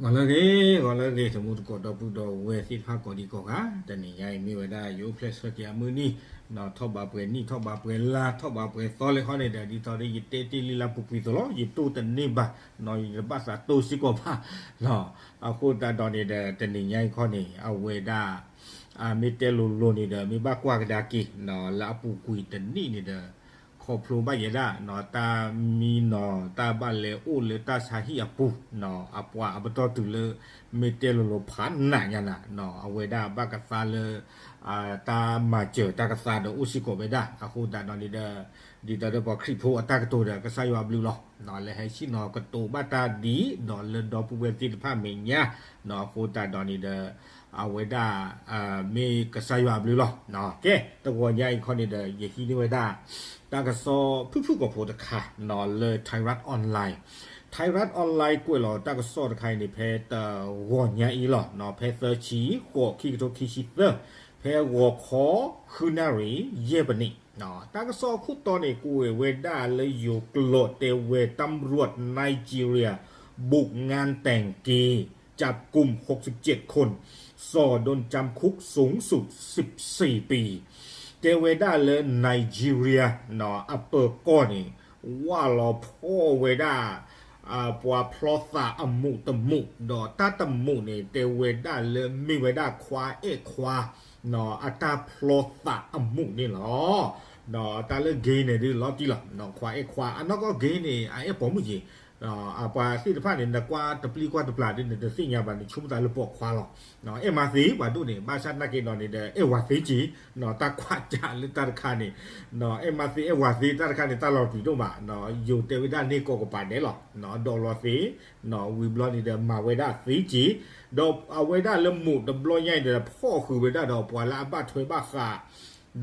ဂီၤလၢအဂ့ၤ, ဂီၤလၢအဂ့ၤ တမူတကိးဒီပုၢ်ဒီဝဲၢ်သ့ၣ်တဖၣ်ကိးဒံကိးဂၤ, တနံၤညါအံၤမ့ၢ်ဝဲဒၣ်ယအိၣ်ဖျဲၣ်ဆၢက့ၤအမုၢ်နံၤ, ထီၣ်ဘးပှဲၤနံၣ် ထီၣ်ဘးပှဲၤလါ ထီၣ်ဘးပှဲၤသီလဲၣ်ခီန့ၣ်ဒီး ဒ်သိးဒီးယတဲတ့ၢ်လံလၢပူၤကွံာ်သိးလီၤ, ယတိၢ်တန့ၢ်ဘၣ်, ယတဘၣ်သးတိၢ်စ့ၢ်ကီးဘၣ်, အဃိသတးဒီးန့ၣ်ဒီး တနံၤညါအံၤခီန့ၣ် အဝဲဒၣ် မ့ၢ်တဲလိၤလိၤန့ၣ်ဒီး မ့ၢ်ဘၣ်ကွၢ်ကဒါက့ၤ လၢအပူၤကွံာ်တနံၣ်န့ၣ်ဒီး ခီဖျိဘၣ်ယဲဒၣ် တၢ်မံနီၤ တၢ်ဘၣ်လဲၤအိၣ်လၢတၢ်ဆါဟံၣ်အပူၤ, အပှၤအပတီၢ်တုၤလၢ မ့ၢ်တဲလိၤလိၤဖးနးညါနၤ, အဝဲဒၣ်ဘၣ်ကသါလၢ တၢ်မၤစၢၤတၢ်ကသါဒီးအိၣ်စ့ၢ်ကီးဝဲဒၣ်, အဃိသတးဒီးန့ၣ်ဒီး ဒ်သိးဒီးပှၤခရံာ်ဖိအတၢ်ကတိၤဒီး ကစၢ်ယွၤအဘျုးလီၤ, လၢဟဲဆ့ၣ်နီၤကတိၤဘၣ်တၢ်ဒ်ဒီးလၢဒီပုၢ်ဝဲၢ်သ့ၣ်တဖၣ်မဲာ်ညါ, အဃိသတးဒီးန့ၣ်ဒီး အဝဲဒၣ် မ့ၢ်ကစၢ်ယွၤအဘျုးလီၤ. ကဲ တဂီၤညါအံၤခီန့ၣ်ဒီး ယဟံးန့ၢ်ဝဲဒၣ် တၢ်ကစီၣ်ဖုၣ်ဖုၣ်ကိာ်ဖိတခါ လၢ Thairath Online, Thairath Online ကွဲးလီၤတၢ်ကစီၣ်တခါအံၤန့ၣ် ဖဲတဂီၤညါအံၤလီၤ, ဖဲသၢဆံဃိး ခံကထိခံဆံသၢ, ဖဲဂီၤခီ ဃုနၣ်ရံၣ် ယဲၢ်ပနံး, တၢ်ကစီၣ်အခိၣ်တီန့ၣ် ကွဲးဝဲဒၣ်လၢယိၤကျိာ်တဲဝဲ ตำรวจ ไนจีเรีย บุกงานแต่งเกย์ จับกุม หกสิบเจ็ดคน สอร์ โดนจำคุกสูงสุด สิบสี่ปี တဲဝဲဒၣ်လၢ Nigeria အပၢၤကီၢ်န့ၣ် ဝၢ်လီၤဖီၣ်ဝဲဒၣ် ပှၤဖျီသးအမူးတမူး, ဒီးတၢ်တမူးန့ၣ် တဲဝဲဒၣ်လၢမ့ၢ်ဝဲဒၣ်ခွါအဲၣ်ခွါ အတၢ်ဖျီသးအမူးန့ၣ်လီၤ. တၢ်လၢ gay န့ၣ်ဒုးလီၤတံၢ်လီၤ, ခွါအဲၣ်ခွါ အနီၢ်ကီၢ် gay န့ၣ် အအဲၣ်ပိာ်မုၣ်က့ၤ, ပှၤသ့ၣ်တဖၣ်န့ၣ် နကွၢ်တပျံၤကွၢ်တပျၢ်ဒ်န့ၣ် တသ့ၣ်ညါဘၣ်န့ၣ် ဆိကမိၣ်သးလၢပိာ်ခွါလီၤ. အဲၣ်မၤသ့ပှၤဒိၣ်န့ၣ် ဘၣ်ဆၣ်သနာ်က့ဒီးန့ၣ်ဒီး အဲၣ်ဝၤသ့က့ၤ, တၢ်ကွၢ်ကၢ်လၢတၢ်တခါန့ၣ် အဲၣ်မၤသ့အဲၣ်ဝၤသ့တၢ်တခါန့ၣ် တၢ်လီၤပျံၤဒိၣ်မး, ယိၤတဲဝဲဒၣ်န့ၢ်ကိးကပၤဒဲးလီၤ, ဒီးလီၤသ့, ဝံၤဘျီန့ၣ်ဒီး မၤဝဲဒၣ်သ့က့ၤ, ဒီးအဝဲဒၣ်လၢမူးတဘျီညါအံၤဒီး ဖီၣ်ဃုာ်ဝဲဒၣ်ဒီးပှၤလၢအဘၣ်ထွဲဘၣ်ဃး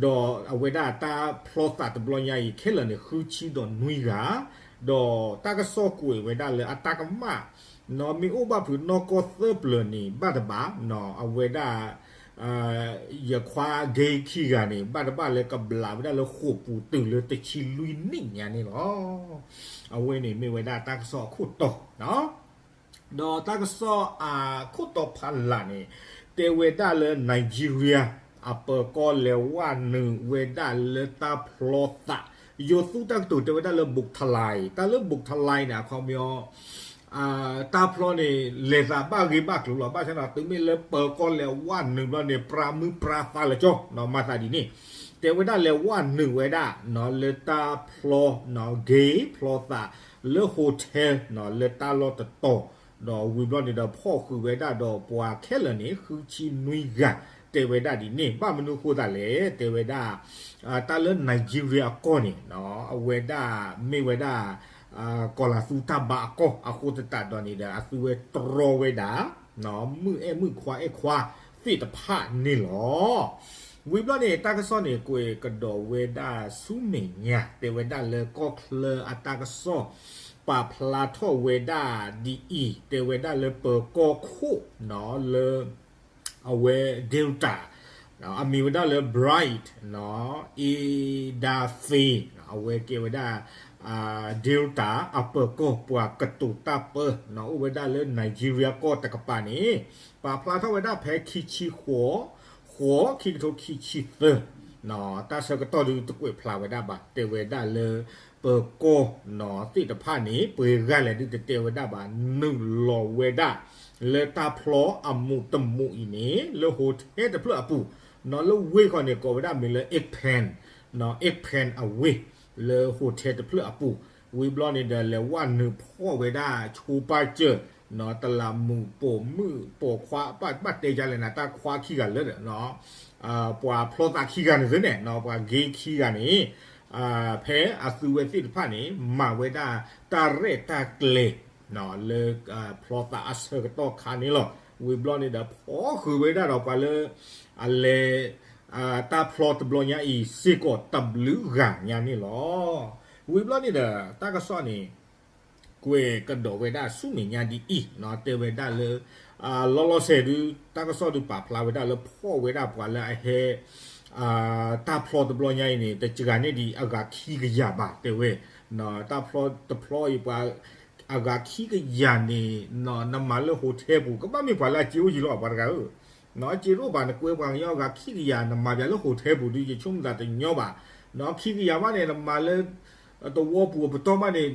ဒီးအဝဲဒၣ်တၢ်ဖျီသးတဘျီညါအံၤ ခဲလၢာ်န့ၣ် ဃုဆံဒီးနွံဂၤ, ဒီးတၢ်ကစီၣ်ကွဲးဝဲဒၣ်လၢအတၢ်ကမၣ် မ့ၢ်အိၣ်ဘၣ်ဖုးနီၢ်ကီၢ်သၢပျၢၤန့ၣ် ဘၣ်တဘၣ်, အဝဲဒၣ် ယခွါ gay ခံဂၤန့ၣ် ဘၣ်တဘၣ်လၢကဘျးဝဲဒၣ်လၢဃိာ်ပူၤတုၤလၢတဆံလွံၢ်နံၣ်ညါန့ၣ်လီၤ. အဝဲန့ၣ်မ့ၢ်ဝဲဒၣ်တၢ်ကစီၣ်အခိၣ်တီ ဒီးတၢ်ကစီၣ်အခိၣ်တီဖးလၢ်န့ၣ် တဲဝဲဒၣ်လၢ Nigeria အပၢၤကီၢ်လဲၤဝဲနုာ်ဝဲဒၣ်လၢတၢ်ဖျီသး, ယိၤသူတၢ်ကတိၤတဲဝဲဒၣ်လၢ ဘုတ်ထလၢၣ်, တၢ်လၢ ဘုတ်ထလၢၣ် န့ၣ် အခီပညီ တၢ်ဖျီန့ၣ် လဲၤသးဘၣ်ဂ့ၤဘၣ်ကျိၤလီၤ. ဘၣ်ဆၣ်ဒီး တုၤမ့ၢ်လၢပၢၤကီၢ်လဲၤဝဲနုာ်ဘျီန့ၣ် ပြးမုၢ်ပြးသးလၢကၠီ မၤသးဒ်န့ၣ်, တဲဝဲဒၣ်လဲၤဝဲနုာ်ဝဲဒၣ် လၢတၢ်ဖျီ gay ဖျီသး လၢ hotel လၢတၢ်လီၢ်တတီၤ, ဒီးဝံၤဘျီန့ၣ်ဒီး ဖီၣ်ဃုာ်ဝဲဒၣ်ဒီးပှၤခဲလၢာ်န့ၣ် ဃုဆံနွံဂၤ, တဲဝဲဒၣ်ဒ်န့ၣ်. ဘၣ်မနုၤဃိသးလဲၣ်, တဲဝဲဒၣ် တၢ်လၢ Nigeria အကီၢ်န့ၣ် အဝဲဒၣ်မ့ၢ်ဝဲဒၣ် ကီၤလၤသူတၢ်ဘါအကီၢ် အဃိသတးဒီးန့ၣ်ဒီး အသုဝဲတြီဝဲဒၣ် မုၣ်အဲၣ်မုၣ်ခွါအဲၣ်ခွါသ့ၣ်တဖၣ်န့ၣ်လီၤ. ဝံၤဘျီန့ၣ် တၢ်ကစီၣ်န့ၣ် ကွဲးကဒီးဝဲဒၣ်ဆူမဲာ်ညါ တဲဝဲဒၣ်လၢကီၢ်ချၢအတၢ်ကစီၣ် ပာ်ဖျါထီၣ်ဝဲဒၣ်ဒ်အံၤ, တဲဝဲဒၣ်လၢပၢၤကီၢ်ခိၣ် လၢ အဝဲ Delta အမံၤဝဲဒၣ်လၢ Bright Edafin, အဝဲကဲဝဲဒၣ် Delta အပၢၤကီၢ်ပှၤကတိၤတၢ်ပၢ အိၣ်ဝဲဒၣ်လၢ Nigeria ကီၢ်တကပၤန့ၣ် ပာ်ဖျါထီၣ်ဝဲဒၣ်ဖဲခံဆံဃိး ဃိး ခံကထိခံဆံသၢ, တၢ်ဆၢကတီၢ်ဒုးတကွဲးဖျါဝဲဒၣ်ဘၣ်, တဲဝဲဒၣ်လၢ ပၢၤကီၢ်သ့ၣ်တဖၣ်န့ၣ် ပှဲၤဂၤလဲၣ်ဒုးတတဲဝဲဒၣ်ဘၣ်, နုာ်လီၤဝဲဒၣ် လၢတၢ်ဖျီအမူးတမူးအံၤန့ၣ် လၢ hotel တဖျၢၣ်အပူၤ, လၢဝ့ၢ်ခီန့ၣ် ကိးဝဲဒၣ်မ့ၢ်လၢ Akpan, Akpan အဝ့ၢ် လၢ hotel တဖျၢၣ်အပူၤ, ဝံၤဘျီန့ၣ်ဒီး လဲၤဝဲနုာ်ဖီၣ်ဝဲဒၣ် ဆိပာ်စၢၤ တလးမူးပိာ်မုၣ်ပိာ်ခွါ ဘၣ်တဲယါလဲၣ်နၤ တၢ်ခွါခံဂၤလၢာ် ပှၤဖျီသးခံဂၤန့ၣ်သ့န့ၣ် ပှၤ gay ခံဂၤန့ၣ် ဖဲအသုဝဲသ့ၣ်တဖၣ်န့ၣ် မၤဝဲဒၣ်တၢ်ရဲၣ်တၢ်ကျဲၤ လၢဖျီသးအဆၢကတီၢ်ခါန့ၣ်လီၤ. ဝံၤဘျီန့ၣ်ဒီး ဖီၣ်ဃုာ်ဝဲဒၣ်ဒီးပှၤလၢ အလဲၤ တၢ်ဖျီတဘျီညါအံၤစ့ၢ်ကီးတဘျုးဂၤညါန့ၣ်လီၤ. ဝံၤဘျီန့ၣ်ဒီး တၢ်ကစီၣ်န့ၣ် ကွဲးကဒီးဝဲဒၣ်ဆူမဲာ်ညါဒ်အံၤ တဲဝဲဒၣ်လၢ လီၤလီၤဆဲးဒုး တၢ်ကစီၣ်ဒုးပာ်ဖျါဝဲဒၣ်လၢဖီၣ်ဝဲဒၣ်ပှၤလၢအဟဲ တၢ်ဖျီတဘျီညါအံၤန့ၣ် တစှၤန့ၢ်ဒံးအဂၤခံကယၤဘၣ် တဲဝဲ တၢ်ဖျီတဖျီအံၤပှၤ အဂၤခံကယၤန့ၣ် နမၤလၢ hotel ပူၤ ကဘၣ်မ့ၢ်ပှၤလၢအစ့အိၣ်ယံၤလီၤ ပှၤတဂၤဧၢ, စ့တအိၣ်ဘၣ် နကွဲပှၤကညီအဂၤခံကယၤ နမၤပှၤလၢ hotel ပူၤဒီး ယဆိကမိၣ်သး တညီဘၣ်, ခံကယၤဘၣ်န့ၣ် နမၤလၢ သဝီပူၤအပတီၢ်ဘၣ်န့ၣ်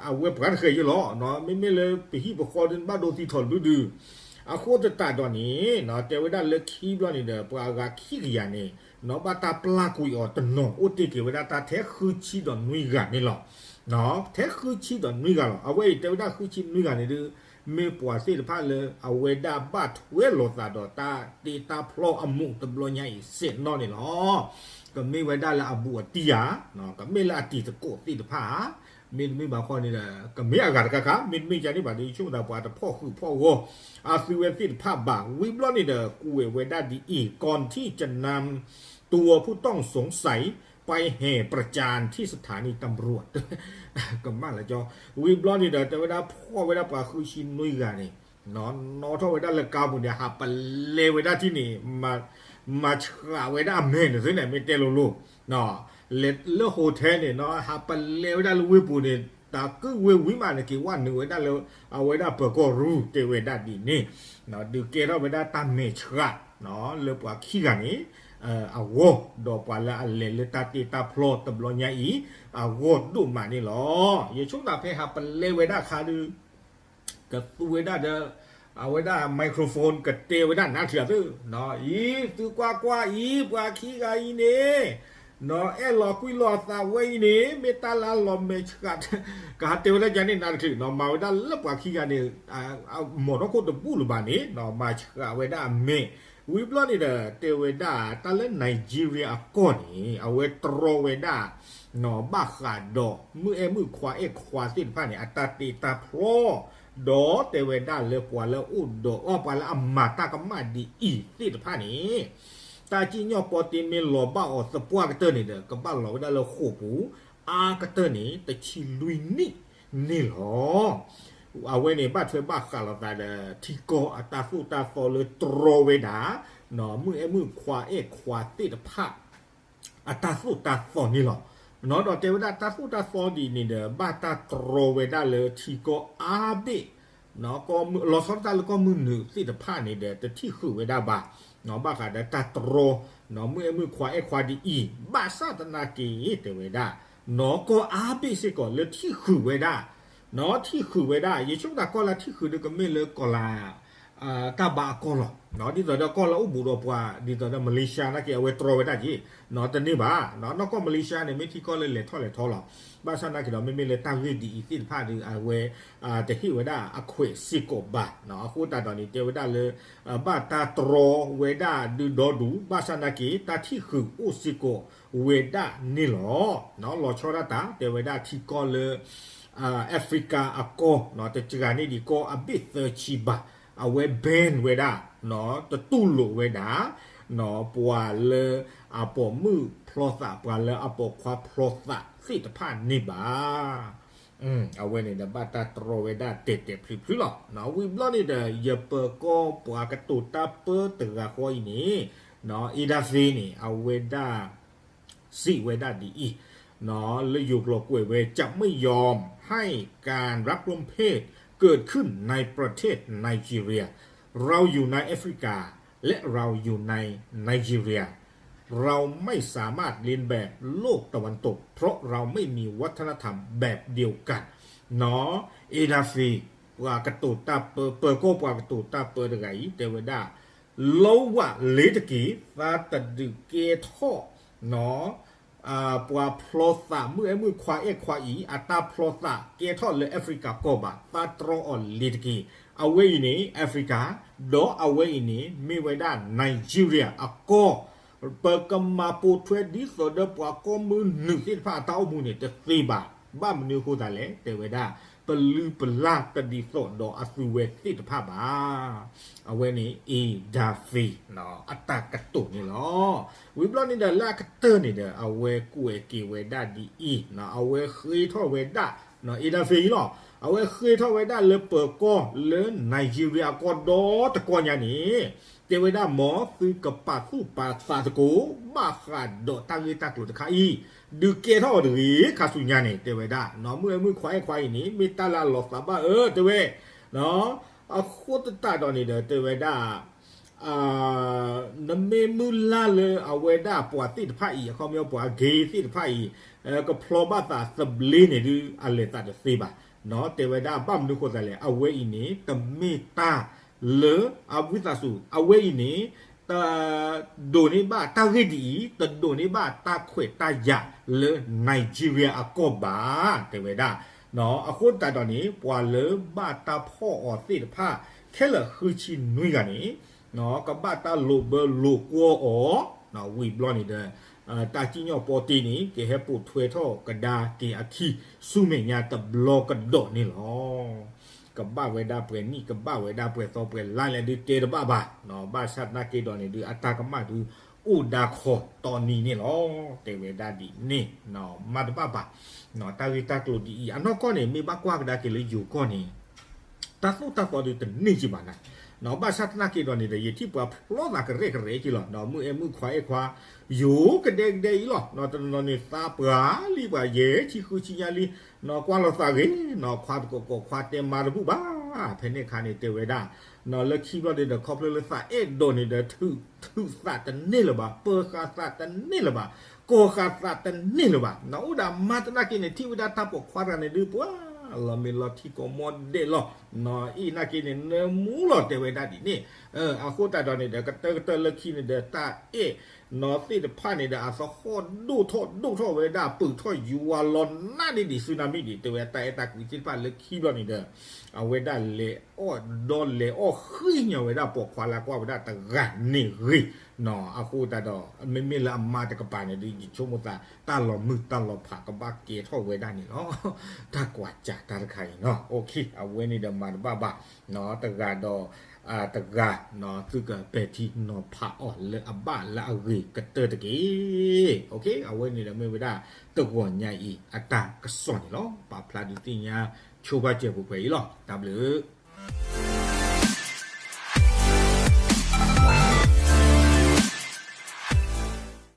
အဝဲပှၤတဃဲၤယံၤလီၤ, မ့မ့ၢ်လၢပဟံၣ်ပဃီဒီး နဘၣ်ဒိသံထီၣ်တဘျုးဒုး, အဃိသတးဒီးန့ၣ် တဲဝဲဒၣ်လၢခံဘျီန့ၣ်ဒီး ပှၤအဂၤခံကယၤန့ၣ် ဘၣ်တၢ်ပျၢ်ကွံာ်အီၤတနီၤ အိၣ်တ့ၢ်က့ၤဝဲဒၣ်တၢ်ထဲဃုဆံဒီးနွံဂၤန့ၣ်လီၤ. ထဲဃုဆံဒီးနွံဂၤလီၤ. အဝဲအံၤတဲဝဲဒၣ်ဃုဆံနွံဂၤန့ၣ်ဒီး မ့ၢ်ပှၤသ့ၣ်တဖၣ်လၢအဝဲဒၣ်ဘၣ်ထွဲလိာ်သးဒီးတၢ်တ့တၢ်ဖျီအမူးတဘျီညါအံၤစဲးနီၣ်န့ၣ်လီၤ. ကမ့ၢ်ဝဲဒၣ်လၢအဘူးအတံၢ်ဧါ, ကမ့ၢ်လၢအတံၤသကိးသ့ၣ်တဖၣ်ဧါ, မ့တမ့ၢ်ဘၣ်ဃီန့ၣ်ဒီး ကမ့ၢ်အဂၤတခါခါ မ့တမ့ၢ်ကန့ၣ်ဘၣ်ဒီး ဆိကမိၣ်သးပှၤတဖီၣ်ဃုာ်ဖီၣ်ဂီၢ် အသုဝဲသ့ၣ်တဖၣ်ဘၣ်. ဝံၤဘျီန့ၣ်ဒီး ကွဲးဝဲဒၣ်ဒ်အံၤ ก่อนที่จะนำตัวผู้ต้องสงสัย ไปแห่ประจานที่สถานีตำรวจ ကမၣ်လၢကၠီ ဝံၤဘျီန့ၣ်ဒီး တဲဝဲဒၣ်ဖီၣ်ဝဲဒၣ်ပှၤဃုဆံနွံဂၤန့ၣ် နီၣ်ထီၣ်ဝဲဒၣ်လၢကါပူၤန့ၣ် ဟးပလဲဝဲဒၣ်ထံၣ်န့ၣ် မၤဆှးဝဲဒၣ်အမဲာ်န့ၣ်သ့န့ၣ် မ့ၢ်တဲလိၤလိၤ လၢ hotel န့ၣ် ဟးပလဲဝဲဒၣ်လၢဝ့ၢ်ပူၤန့ၣ် တၢ်ကုၢ်ဝ့ၢ်ဝံၤမးန့ၣ် က့ၤဝဲနုာ်ဝဲဒၣ်လၢ အဝဲဒၣ်ပၢၤကီၢ်ရူၢ်တဲဝဲဒၣ်ဒ်န့ၣ် ဒုးကဲထီၣ်ဝဲဒၣ်တၢ်မဲာ်ဆှး လၢပှၤခံဂၤန့ၣ် အဂီၢ် ဒီးပှၤလၢအလဲၤလၢတၢ်တ့တၢ်ဖျီတဘျီညါအံၤ အဂီၢ်ဒိၣ်မးန့ၣ်လီၤ. ယဆိကမိၣ်သးဖဲဟးပလဲဝဲဒၣ်အခါဒီး ကသူဝဲဒၣ်ဒီး အဝဲဒၣ် microphone ကတဲဝဲဒၣ်နးချံးအသု, အံၤ သုကွၢ်ကွၢ်အံၤ ပှၤခံဂၤအံၤန့ၣ် နီၣ်အဲၣ်လီၤကွံလီၤအသးဝဲအံၤန့ၣ် မ့ၢ်တၢ်လၢလီၤမဲာ်ဆှး ကဟးတဲဝဲဒၣ်ယၤန့ၣ်နးတချုး နီၣ်မၤဝဲဒၣ်လၢပှၤခံဂၤန့ၣ် မီၢ်ထီၣ်ခိၣ်တဘူၣ်လၢၤဘၣ်န့ၣ် နီၣ်မၤဆှးဝဲဒၣ်အမဲာ် ဝံၤဘျီန့ၣ်ဒီး တဲဝဲဒၣ်တၢ်လၢ Nigeria အကီၢ်န့ၣ် အဝဲတြီဝဲဒၣ် နီၣ်ဘၣ်ဃးဒီးမုၢ်အဲၣ်မုၣ်ခွါအဲၣ်ခွါသ့ၣ်တဖၣ်န့ၣ် အတၢ်တ့တၢ်ဖျီ ဒီးတဲဝဲဒၣ်လၢပှၤလၢအအိၣ်ဒီးအီၤ ပှၤလၢအမၤတၢ်ကမၣ်ဒ်အံၤသ့ၣ်တဖၣ်န့ၣ် တၢ်စံၣ်ညီၣ်ပီတ့မ့ၢ်လီၤဘၣ်အီၤသပှၢ်ကတၢၢ်န့ၣ်ဒီး ကဘၣ်လီၤဝဲဒၣ်လၢဃိာ်ပူၤ အါကတၢၢ်န့ၣ် တဆံလွံၢ်နံၣ်န့ၣ်လီၤ. အဝဲန့ၣ် ဘၣ်ထွဲဘၣ်ဃးလိာ်သးဒီး ထံကီၢ်အတၢ်သိၣ်တၢ်သီလၢတြီဝဲဒၣ် မုၢ်အဲၣ်မုၣ်ခွါအဲၣ်ခွါသ့ၣ်တဖၣ် အတၢ်သိၣ်တၢ်သီန့ၣ်လီၤ. ဒီးတဲဝဲဒၣ်တၢ်သိၣ်တၢ်သီဒ်န့ၣ်ဒီး ဘၣ်တၢ်တြီဝဲဒၣ်လၢထံကီၢ်အါဘ့ၣ် လီၤဆီဒၣ်တၢ်လၢကီၢ်မုၢ်နုာ်သ့ၣ်တဖၣ်န့ၣ်ဒီး တထံၣ်ဃုာ်ဝဲဒၣ်ဘၣ် ဘၣ်ဃးဒီးတၢ်တြီ မုၢ်အဲၣ်မုၣ်ခွါအဲၣ်ခွါဒ်အံၤ ဘၣ်ဆၣ်သနာ်က့ တဲဝဲဒၣ် နီၢ်ကီၢ်အါဘ့ၣ်စ့ၢ်ကီးလၢထံၣ်ဃုာ်ဝဲဒၣ် နီၢ်ထံၣ်ဃုာ်ဝဲဒၣ် ယဆိကမိၣ်သးကီၢ်လၢထံၣ်ဃုာ်ဒီးကမ့ၢ်လၢကီၢ်လၢ တၢ်ဘါအကီၢ်လီၤ. ဒ်သိးဒီးကီၢ်လၢအိၣ်ဘူးဒီးပှၤ ဒ်သိးဒီး Malaysia နာ်က့ အဝဲတြီဝဲဒၣ်က့ၤ တန့ၢ်ဘၣ်. နီၢ်ကီၢ် Malaysia န့ၣ် မ့ၢ်ထံကီၢ်လၢလဲၤထီၣ်လဲၤထီလီၤ. ဘၣ်ဆၣ်နာ်က့ဒီး မ့မ့ၢ်လၢတၢ်ဂ့ၢ်ဒ်အံၤသ့ၣ်တဖၣ်ဒီး အဝဲ တဟ့ၣ်ဝဲဒၣ်အခွဲးစ့ၢ်ကီးဘၣ်. အဃိသတးဒီးန့ၣ် တဲဝဲဒၣ်လၢ ဘၣ်တၢ်တြီဝဲဒၣ်ဒုဒီဒူၣ် ဘၣ်ဆၣ်နာ်က့ တၢ်ထံၣ်ဃုာ်အိၣ်စ့ၢ်ကီးဝဲဒၣ်န့ၣ်လီၤ. လီၤဆီဒၣ်တၢ် တဲဝဲဒၣ်ထံကီၢ်လၢ Africa အကီၢ် တစှၤန့ၢ်ဒံးကီၢ်အဘ့ၣ်သၢဆံဘၣ်. အဝဲ ban ဝဲဒၣ် တတူၢ်လိာ်ဝဲဒၣ် ပှၤလၢအပိာ်မုၣ်ဖျီသး ပှၤလၢအပိာ်ခွါဖျီသးသ့ၣ်တဖၣ်န့ၣ်ဘၣ်. အဝဲန့ၣ်ဒီး ဘၣ်တၢ်တြီဝဲဒၣ်တဲာ်တဲာ်ဖျုးဖျုးလီၤ. ဝံၤဘျီန့ၣ်ဒီး ယပၢၤကီၢ်ပှၤကတိၤတၢ်ပၢတဂၤဃီအံၤန့ၣ် အ့ဒါသ့န့ၣ် အဝဲဒၣ် စံးဝဲဒၣ်ဒ်အံၤ လၢယိၤကျိာ်ကွဲးဝဲ จะไม่ยอมให้การลักลอบเพศเกิดขึ้นในประเทศไนจีเรีย เราอยู่ในแอฟริกาและเราอยู่ในไนจีเรีย เราไม่สามารถเลียนแบบโลกตะวันตกเพราะเราไม่มีวัฒนธรรมแบบเดียวกัน အ့ဒါသ့ ပှၤကတိၤတၢ်ပၢ ပၢၤကီၢ်ပှၤကတိၤတၢ်ပၢတဂၤအံၤ တဲဝဲဒၣ် လီဝၣ်လ့ၤတက့ၤ သးတဒုးကဲထီၣ် ပှၤဖျီသးမုၣ်အဲၣ်မုၣ်ခွါအဲၣ်ခွါအံၤ အတၢ်ဖျီသးကဲထီၣ်လၢ Africa ကီၢ်ဘၣ် သးတြီအီၤလ့ၤတက့ၤ. အဝဲအံၤန့ၣ် Africa ဒီးအဝဲအံၤန့ၣ် မ့ၢ်ဝဲဒၣ် Nigeria အကီၢ် ပကမၤပိာ်ထွဲဒ်သိးဒီးပှၤကီၢ်မုၢ်နုာ်သ့ၣ်တဖၣ်အတၢ်အိၣ်မူန့ၣ် တသ့ဘၣ်. ဘၣ်မနုၤအဃိသတးလဲၣ် တဲဝဲဒၣ် ပလုၢ်ပလၢ်တဒ်သိးဒီးအသုဝဲသ့ၣ်တဖၣ်ဘၣ်. အဝဲန့ၣ် အ့ဒါသ့ အတၢ်ကတိၤန့ၣ်လီၤ. ဝံၤဘျီန့ၣ်ဒီး လၢအကတၢၢ်န့ၣ်ဒီး အဝဲကွဲးက့ၤဝဲဒၣ်ဒ်အံၤ အဝဲဃ့ထီၣ်ဝဲဒၣ် အ့ဒါသ့အံၤလီၤ. အဝဲဃ့ထီၣ်ဝဲဒၣ်လၢပၢၤကီၢ်လၢ Nigeria အကီၢ်ဒီတကီၢ်ညါန့ၣ် တဲဝဲဒၣ် မ်သုကပာ်သူၣ်ပာ်သးသကိး ဘၣ်ဃးဒီးတၢ်ဂ့ၢ်တၢ်ကျိၤတခါအံၤ ဒုးကဲထီၣ်အီၤတဂ့ၤ ခါဆူညါန့ၣ် တဲဝဲဒၣ် မုၢ်အဲၣ်မုၣ်ခွါအဲၣ်ခွါအံၤန့ၣ် မ့ၢ်တၢ်လၢအလီၤသးဘၣ်ဧၢ တဲဝဲ အဃိသတးဒီးန့ၣ်ဒီး တဲဝဲဒၣ် နမ့ၢ်မုၢ်လၢ်လၢအဝဲဒၣ်ပှၤသ့ၣ်တဖၣ်အံၤ အခီပညီပှၤ gay သ့ၣ်တဖၣ်အံၤ ကဖျီဘၣ်သးသဘျ့န့ၣ်ဒုး အလဲၤသးတသ့ဘၣ်. တဲဝဲဒၣ် ဘၣ်မနုၤဃိသးလဲၣ် အဝဲအံၤန့ၣ် တမ့ၢ်တၢ်လၢ အဝံသးစူၤ အဝဲအံၤန့ၣ် တဒိးန့ၢ်ဘၣ်တၢ်ဂ့ၢ်ဒ်အံၤ တဒိးန့ၢ်ဘၣ်တၢ်ခွဲးတၢ်ယာ်လၢ Nigeria အကီၢ်ဘၣ် တဲဝဲဒၣ်. အဃိသတးဒီးန့ၣ် ပှၤလၢဘၣ်တၢ်ဖီၣ်အီၤသ့ၣ်တဖၣ် ခဲလၢာ်ဃုဆံနွံဂၤန့ၣ် ကဘၣ်တၢ်လိာ်ဘၢလိာ်ကွီၢ်အီၤ ဝံၤဘျီန့ၣ်ဒီး တၢ်စံၣ်ညီၣ်ပီတ့န့ၣ် ကဟဲပိာ်ထွဲထီၣ်ကဒါက့ၤအခံ ဆူမဲာ်ညါတဘျီကဒီးန့ၣ်လီၤ. ကဘၣ်ဝဲဒၣ်ပှဲၤနံၣ် ကဘၣ်ဝဲဒၣ်ပှဲၤသီပှဲၤလါလဲၣ်ဒုးတဲတဘၣ်ဘၣ်. ဘၣ်ဆၣ်သနာ်က့ဒီးန့ၣ်ဒုး အတၢ်ကမၣ်ဒုးအိၣ်ဒါခီတီနံၤန့ၣ်လီၤ. တဲဝဲဒၣ်ဒ်န့ၣ် မၤတဘၣ်ဘၣ်. တၢ်ဂ့ၢ်တၢ်ကျိၤဒ်အံၤ အနီၢ်ကီၢ်န့ၣ် မ့ၢ်ဘၣ်ကွၢ်ကဒါက့ၤလၢယိၤကီၢ်န့ၣ် တၢ်သိၣ်တၢ်သီဒုးတန့ၢ်က့ဘၣ်နၤ. ဘၣ်ဆၣ်သနာ်က့ဒီးန့ၣ်ဒီး ယထံၣ်ပှၤဖျီသးကရဲၣ်ကရဲၣ်က့လီၤ. မုၢ်အဲၣ်မုၢ်ခွါအဲၣ်ခွါ ယိၤကဒဲကဒဲအံၤလီၤ. တနီၤန့ၣ်သးပှၢ်လံပှၤယဲၢ်ဆံဃုဆံညါလံ ကွၢ်လိာ်သးဂ့ၤ ခွါတကိးကိးခွါတဲမါတဘူၣ်ဘၣ်. ဖဲန့ၣ်အခါန့ၣ်တဲဝဲဒၣ် လၢခံဘျီန့ၣ်ဒီး ခီဖျိလၢသးအဲၣ်ဒိးန့ၣ်ဒီး ထုးသးတန့ၢ်လၢၤဘၣ်, ပၢဃာ်သးတန့ၢ်လၢၤဘၣ်, ကိးဃာ်သးတန့ၢ်လၢၤဘၣ်. အိၣ်ဒၣ်မါသနာ်က့န့ၣ် ထံၣ်ဝဲဒၣ်တၢ်ပိာ်ခွါတဂၤန့ၣ်ဒုး ပှၤလီၤမ့ၢ်လီၤထံကိးမီၤဒဲးလီၤ. အံၤနာ်က့န့ၣ် နၢမူလီၤတဲဝဲဒၣ်ဒ်န့ၣ် အဃိသတးဒီးန့ၣ်ဒီး ကတၢၢ်ကတၢၢ်လၢခံန့ၣ်ဒီး တၢ်အဲၣ် နီၢ်သ့ၣ်တဖၣ်န့ၣ်ဒီး အသဟီၣ်ဒိၣ်ထီၣ်ဒိၣ်ထီၣ်ဝဲဒၣ် ပုးထီၣ်ယွၤလီၤနးဒ်ဒ်ဆူနၤမံၤဒ် တဲဝဲတၢ်အဲၣ်တၢ်ကွံသ့ၣ်တဖၣ်လၢခံဘျီန့ၣ်ဒီး အဝဲဒၣ်လဲၤအီၣ်ဒီးလဲၤအီၣ်ဃံညီဝဲဒၣ်ပိာ်ခွါလၢကွၢ်ဝဲဒၣ်တဂၤန့ၣ်ဂ့ၤ. အဃိသတးဒီး မ့မ့ၢ်လၢအမါတကပၤန့ၣ်ဒုး ယဆိကမိၣ်သး တၢ်လီၤမုၢ်တၢ်လီၤဖးကဘၣ်ကဲထီၣ်ဝဲဒၣ်န့ၣ်လီၤ. တၢ်ကွၢ်စးတၢ်တခါအံၤနီၤ အဝဲန့ၣ်ဒီးမၤတဘၣ်ဘၣ် တဂၤဒီး တဂၤ သုကပဲာ်ထံနီၤဖးအီၤလၢအဘၣ်လၢအဂ့ၤကတၢၢ်တက့ၢ်. အဝဲန့ၣ်ဒီးမ့ၢ်ဝဲဒၣ် တဂီၤညါအံၤအတၢ်ကစီၣ်န့ၣ်လီၤ. ပာ်ဖျါဒုးသ့ၣ်ညါဆိပာ်စၢၤပူၤဖဲအံၤလီၤ. တၢ်ဘျုး